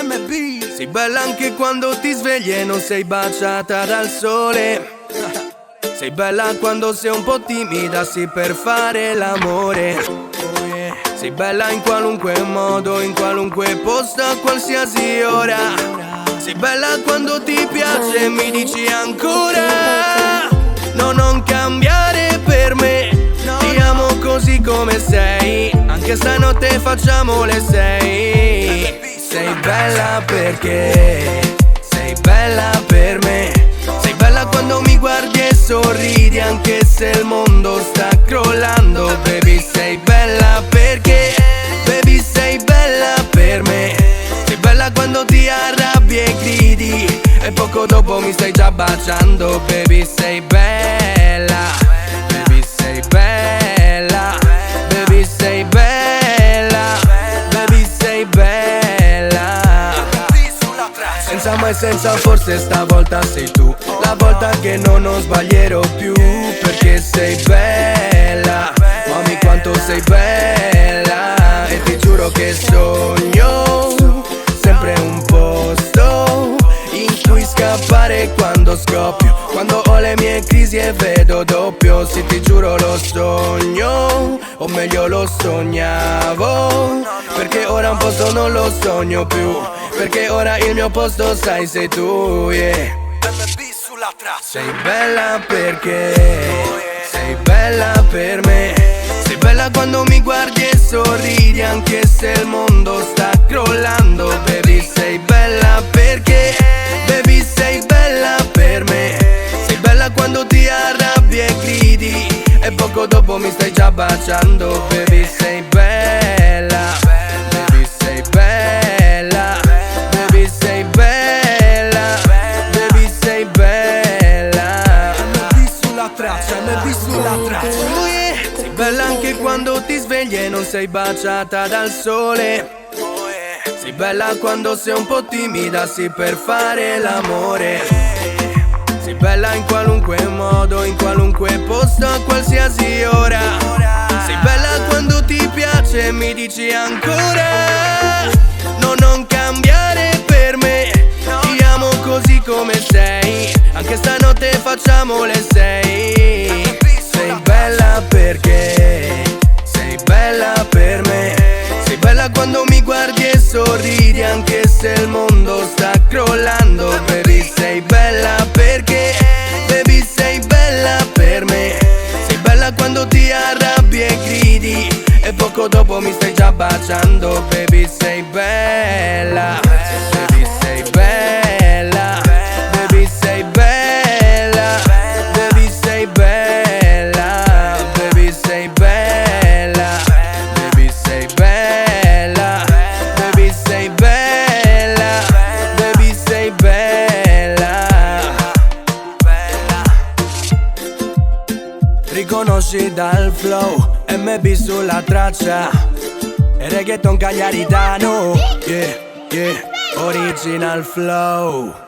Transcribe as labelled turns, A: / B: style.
A: MB Sei bella anche quando ti svegli e non sei baciata dal sole. Sei bella quando sei un po' timida, sì per fare l'amore. Oh yeah. Sei bella in qualunque modo, in qualunque posto, a qualsiasi ora. Sei bella quando ti piace e mi dici ancora. No, non cambiare per me. Ti amo così come sei. Anche stanotte facciamo le 6. Sei bella perché sei bella per me. Sei bella quando mi guardi e sorridi anche se il mondo sta crollando. Baby, sei bella perché Baby, sei bella per me. Sei bella quando ti arrabbi e gridi e poco dopo mi stai già baciando. Baby, sei bella. Baby, sei bella. Baby, sei bella. Baby, sei bella. Senza mai, senza forse stavolta sei tu La volta che no, non sbaglierò più Perché sei bella Mami quanto sei bella E ti giuro che sogno Sempre un posto In cui scappare quando scoppio Quando ho le mie crisi e vedo doppio Sì ti giuro lo sogno O meglio lo sognavo Perché ora un posto non lo sogno più Perché ora il mio posto sai sei tu yeah. Sei bella perché Sei bella per me Sei bella quando mi guardi e sorridi Anche se il mondo sta crollando Baby sei bella perché Baby sei bella per me Sei bella quando ti arrabbi e gridi E poco dopo mi stai già baciando Baby sei bella Baby sei bella Baby sei bella Baby sei bella
B: MB sulla traccia, MB sulla traccia.
A: Oh yeah. Sei bella anche quando ti svegli e non sei baciata dal sole. Sei bella quando sei un po' timida, sì per fare l'amore. Sei bella in qualunque modo, in qualunque posto, a qualsiasi ora. Sei bella quando ti piace e mi dici ancora. No, non cambiare per me. Ti amo così come sei. Anche stanotte facciamo le 6. Sei bella perché sei bella per me. Sei bella quando mi guardi e sorridi anche se il mondo sta crollando. Baby, sei bella perché Baby, sei bella per me. Sei bella quando ti arrabbi e gridi e poco dopo mi stai già baciando. Baby, sei bella. Baby, sei bella. Baby, sei bella. Baby, sei bella. Baby, sei bella. Baby, sei bella. Baby, sei bella. Baby, sei bella. Riconosci dal flow MB sulla traccia E reggaeton cagliaritano Yeah, yeah Original flow.